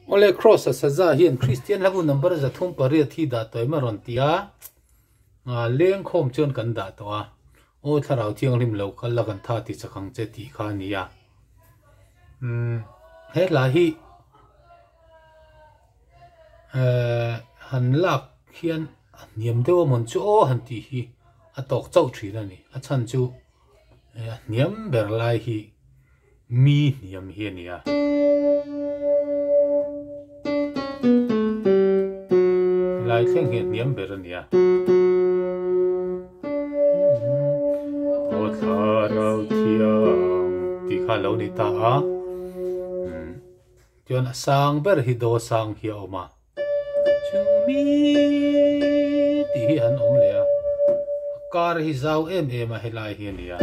Awle Kross a saza hian Kristian hlabu number 308 hi dah tawh em a rawn ti a, lengkhawm chuan kan dah tawh a, aw thlarau thianghlim lo kal la kan tha ti chak ang che tih kha a ni a. Umm he hla hi han lak hian a hniam deuh a mawn chu aw han tih hi a tawk chauh thin a ni, a chhan chu A hniam ber lai hi mi hniam hi a ni a. Helai thleng hi a hniam ber a ni a. Aw thlarau thiang tih kha a lo ni ta a. Chuan a sang ber hi do sang hi a awm a. Chumi tih hi an awm leh a, a kar hi zau em em a helai hi a ni a,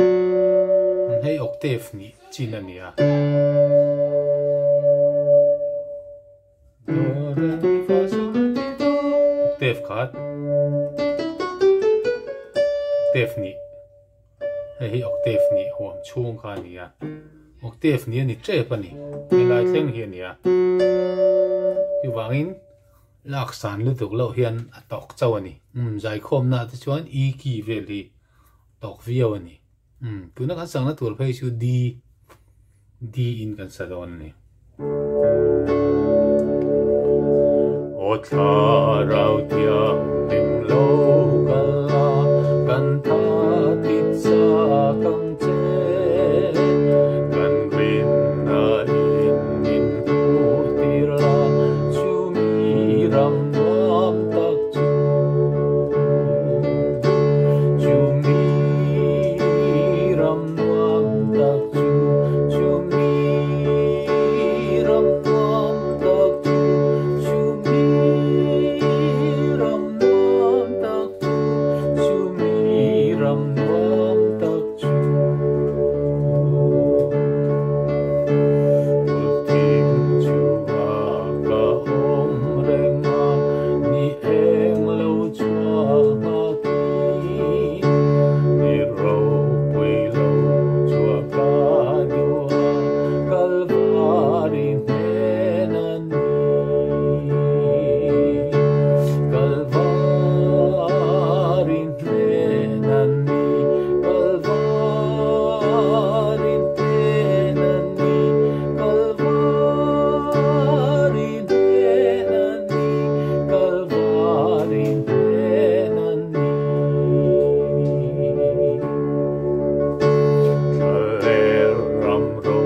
hei octave nih chin a ni a. Do re mi fa sol ti do octave khat octave nih hei hi octave nih huam chhung kha a ni a. Octave ni a ni tep a ni, helai thleng hi a ni a, chuvangin lak san lutuk loh hian a tawk chauh a ni. Umm zaikhawmna te chuan E key vel hi tawk viau a ni. Umm tuna kan sakna tur phei chu D, D in kan sa dawn a ni. Aw thlarau thianghlim lo kal a, kan tha ti chak ang che. Kan rinna in min hmuh tir la, chumi ram nuam tak chu. Chumi ram nuam tak chu, chumi ram nuam tak chu, chumi ram nuam tak chu, chumi ram nuam tak chu. Thing chungah ka awm reng a, ni eng lo chhuah a ki. Ni ropui lo chhuah ka duh a, Kalvari hnen a ni. Kalvari hnen a ni, Kalvari hnen a ni, Kalvari hnen a ni, Kalvari hnen a ni. Thlaler ram ro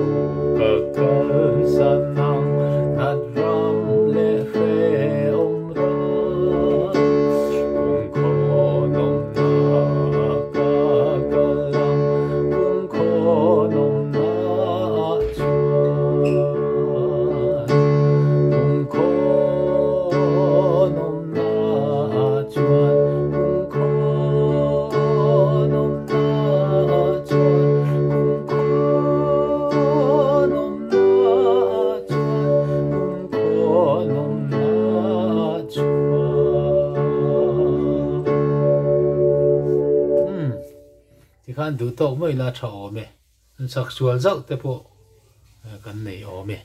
ka kal san ang, nat ram leh hrehawm ram. Kungkhaw nawmna ka kal ang, kungkhaw nawmna ah chuan. Kungkhaw nawmna ah chuan, kungkhaw nawmna ah chuan, kungkhaw nawmna ah chuan, kungkhaw nawmna ah chuan. Umm, tikhan duh tawk mai la tha awm e. An chak sual zauh te pawh kan nei awm e.